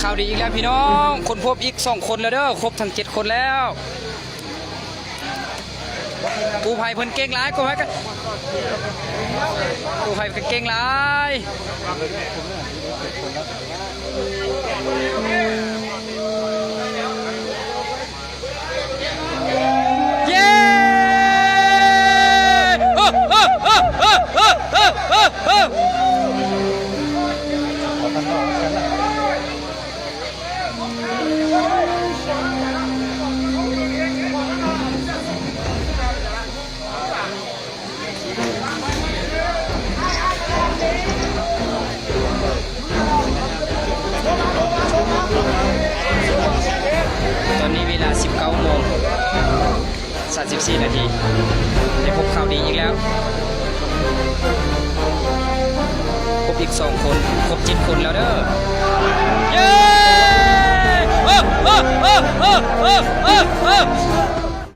ຂ່າວດີອີກແລ້ວພີ່ນ້ອງ ຄົ້ນພົບອີກສອງຄົນແລ້ວເດີ ຄົບທັງເຈັດຄົນແລ້ວ. ກູ້ໄພເພິ່ນເກັ່ງຫຼາຍ ກູ້ໄພກໍ ກູ້ໄພກໍເກັ່ງຫຼາຍ. ເຢ້! ຕອນນີ້ເວລາສິບເກົ້າໂມງສາມສິບສີ່ນາທີ ໄດ້ພົບຂ່າວດີອີກແລ້ວ ພົບອີກສອງຄົນ ຄົບເຈັດຄົນ